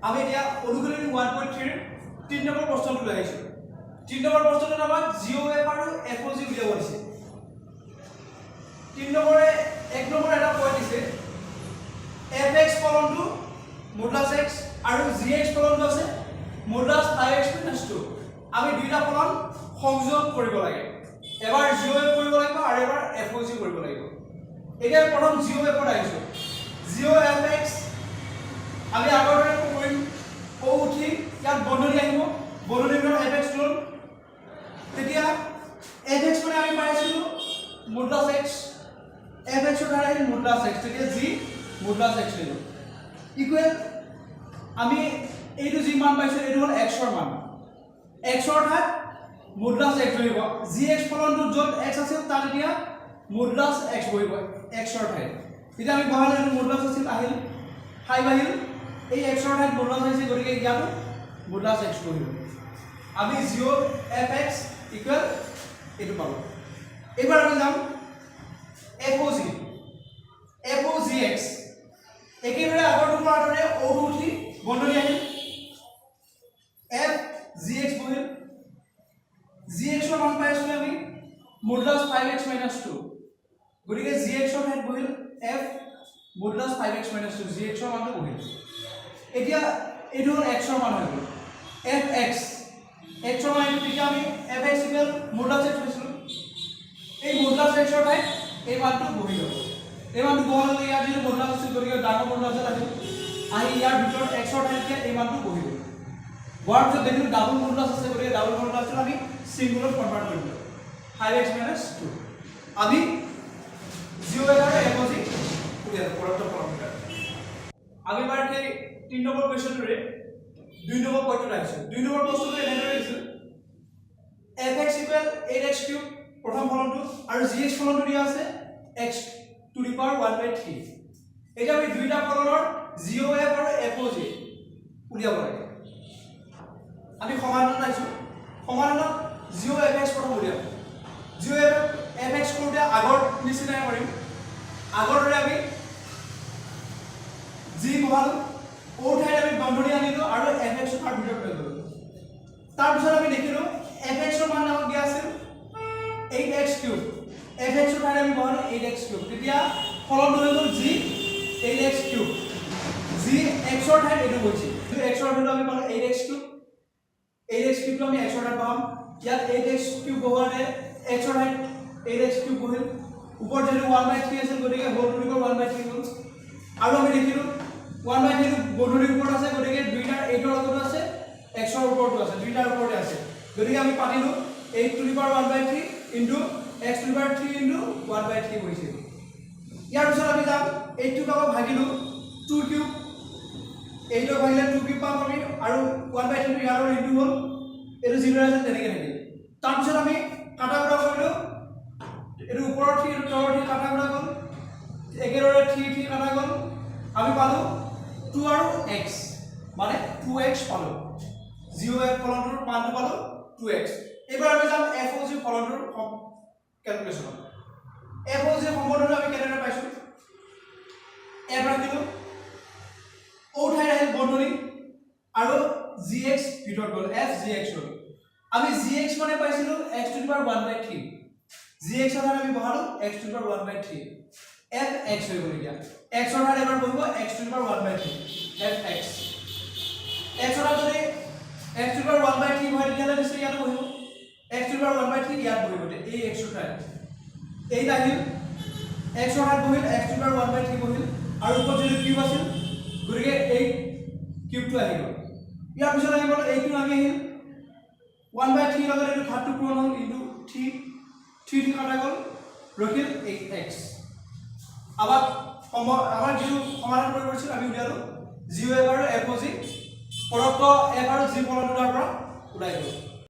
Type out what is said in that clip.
আমি এতিয়া অনুশীলনী 1.3ৰ 3 নম্বৰ প্ৰশ্নটো লৈ আহিছোঁ। 3 নম্বৰ প্ৰশ্নটোত আমাক জি অ' এফ আৰু এফ অ' জি উলিয়াব দিছে। 3 নম্বৰে 1 নম্বৰ এটা পইণ্ট দিছে, এফ এক্স ফলনটো মডুলাছ এক্স আৰু জি এক্স ফলনটো আছে modulus 5 x minus 2। আমি দুইটা ফলন সংযোগ কৰিব লাগে। এবাৰ জি অ' এফ কৰিব লাগিব আৰু এবাৰ এফ অ' জি কৰিব লাগিব। এতিয়া আমি প্ৰথম জি অ' এফত আহিছোঁ। জি অ' এফ এক্স আমি আগৰ দৰে কৰিম। অ' উঠি ইয়াত বন্ধনী আহিব, বন্ধনীৰ ভিতৰত এফ এক্স ল'ম। তেতিয়া এফ এক্স মানে আমি পাইছিলোঁ মডুলাছ এক্স। এফ এক্সৰ দ্বাৰা আহিল মডুলাছ এক্স, তেতিয়া জি মডুলাছ এক্স হৈ গ'ল। ইকুৱেল আমি এইটো যি মান পাইছোঁ, এইটো হ'ল এক্সৰ মান। এক্সৰ ঠাইত মডুলাছ এক্স বহিব। জি এক্স ফলনটোত য'ত এক্স আছিল, তাত এতিয়া মডুলাছ এক্স বহিব এক্সৰ ঠাইত। তেতিয়া আমি বহালে এইটো মডুলাছ আছিল, আহিল 5 আহিল। এই এক্সৰ ঠাইত মডুলাছ আহিছে, গতিকে ইয়াতো মডুলাছ এক্স বহিব। আমি G o' F x equal এইটো পালোঁ। এইবাৰ আমি যাম F O G. F O G x একেদৰে আগৰটো কৰাৰ দৰে অ'টো উঠি বন্ধনী আহিল, এফ জি এক্স বহিল। জি এক্সৰ মান পাই আছিলোঁ আমি modulus 5 x minus 2, গতিকে জি এক্সৰ ঠাইত বহিল F modulus 5 x minus 2। G এক্সৰ মানটো বহিল। এতিয়া এইটো হ'ল এক্সৰ মান হৈ গ'ল। এফ এক্স, এক্সৰ মান এইটো। তেতিয়া আমি F x equal modulus x পাইছিলোঁ। এই মডুলাছ এক্সৰ ঠাইত এই মানটো বহি যাব। এই মানটো বহাৰ লগে ইয়াত যিটো মডুলাছ আছিল, গতিকে ডাঙৰ মডুলাছ আহিল। আহি ইয়াৰ ভিতৰত এক্সৰ ঠাইত এতিয়া এই মানটো বহিব। বহাৰ পিছত দেখিলোঁ ডাবল মডুলাছ আছে, গতিকে ডাবল মডুলাছটো আমি ছিংগুলত কনভাৰ্ট কৰি দিলোঁ, 5 এক্স মাইনাছ 2। আমি জি অ' এফ আৰু এফ অ' জি উলিয়ালোঁ প্ৰদত্ত ফলনকেইটাৰ। আমি এবাৰ সেই 3 নম্বৰ কুৱেশ্যনটোৰে 2 নম্বৰ পইণ্টটোত আহিছোঁ। 2 নম্বৰ বস্তুটো এনেদৰে দিছিল, F x equal 8 x cube প্ৰথম ফলনটো আৰু জি এক্স ফলনটো দিয়া আছে x to the power 1 by 3। এতিয়া আমি দুইটা ফলনৰ জি অ' এফ আৰু এফ অ' জি উলিয়াব লাগে। আমি সমাধানত আহিছোঁ। সমাধানত জি অ' এফ এক্স প্ৰথম উলিয়াম। জি অ' এফ এক্স কৰোঁতে আগৰ নিচিনাই কৰিম। আগৰ দৰে আমি জি বহালোঁ, অ' ঠাইত আমি বন্ধনী আনিলোঁ আৰু এফ এক্স তাৰ ভিতৰত লৈ গ'লোঁ। তাৰপিছত আমি দেখিলোঁ এফ এক্সৰ মান আমাক দিয়া আছিল 8 এক্স কিউব। এফ এক্সৰ ঠাইত আমি বহালোঁ 8 এক্স কিউব। তেতিয়া ফলনটো হৈ গ'ল জি 8 এক্স কিউব। জি এক্সৰ ঠাইত এইটো বহিছে। এক্সৰ ভেলু আমি পালোঁ 8 এক্স কিউব। 8 এক্স কিউবটো আমি এক্সৰ ঠাইত বহাম। ইয়াত 8 এক্স কিউব বহোৱাতে এক্সৰ ঠাইত 8 এক্স কিউব বহিল। ওপৰত যিহেতু 1/3 আছিল, গতিকে whole to the power 1/3 হ'ল। আৰু আমি দেখিলোঁ 1/3টো বন্ধনীৰ ওপৰত আছে, গতিকে দুইটাৰ এইটৰ লগতো আছে, এক্সৰ ওপৰতো আছে, দুইটাৰ ওপৰতে আছে। গতিকে আমি পাতিলোঁ 8 to the power 1/3 into x to the power 3 into 1/3 বহিছিল। ইয়াৰ পিছত আমি যাম, এইটটোক আকৌ ভাগিলোঁ টু কিউব। এইটক ভাগিলে টু কিউব পাম আমি আৰু 1/3টো ইয়াৰ লগত ইনটু হ'ল। এইটো যিদৰে আছিল তেনেকৈ থাকিল। তাৰপিছত আমি কাটা কুটা কৰিলোঁ। এইটো ওপৰৰ থ্ৰী, এইটো তলৰ থ্ৰী, কাটা কুটা গ'ল। একেদৰে থ্ৰী থ্ৰী কাটা গ'ল। আমি পালোঁ টু আৰু এক্স, মানে টু এক্স পালোঁ। জি অ' এফ ফলনটোৰ মানটো পালোঁ টু এক্স। এইবাৰ আমি যাম এফ অ' জি ফলনটোৰ কেলকুলেশ্যনত। এফ অ' জি সম্বন্ধটো আমি কেনেদৰে পাইছোঁ? এফ ৰাখিলোঁ, অ' ঠাইত আহিল বন্ধনী আৰু জি এক্স ভিতৰত গ'ল, এফ জি এক্স হ'ল। আমি জি এক্স মানে পাইছিলোঁ x to the power 1/3। G এক্সৰ ঠাইত আমি বহালোঁ x to the power 1/3। F x হৈ গ'ল। এতিয়া এক্সৰ ঠাইত এবাৰ বহিব x to the power 1/3। F x, এক্সৰ ঠাইত যদি x to the power 1/3 হয়, তেতিয়াহ'লে নিশ্চয় ইয়াতো বহিব। X to the power 1/3 ইয়াত বহিব। এই এক্সৰ ঠাইত এইট আহিল, এক্সৰ ঠাইত বহিল x to the power 1/3 বহিল আৰু ওপৰত যিটো কিউব আছিল, গতিকে এই কিউবটো আহি গ'ল। ইয়াৰ পিছত আহি গ'ল এইটো নামি আহিল, 1/3 লগত এইটো ঘাতটো পূৰণ হ'ল, ইনটু থ্ৰী। থ্ৰী থ্ৰী কটা গ'ল, ৰখিল 8 এক্স। আমাক আমাৰ যিটো সমাধান কৰিব দিছিল, আমি উলিয়ালোঁ জি এফ আৰু এফ অ' জি। প্ৰদত্ত এফ আৰু জি ফলনটো তাৰ পৰা ওলাই গ'ল।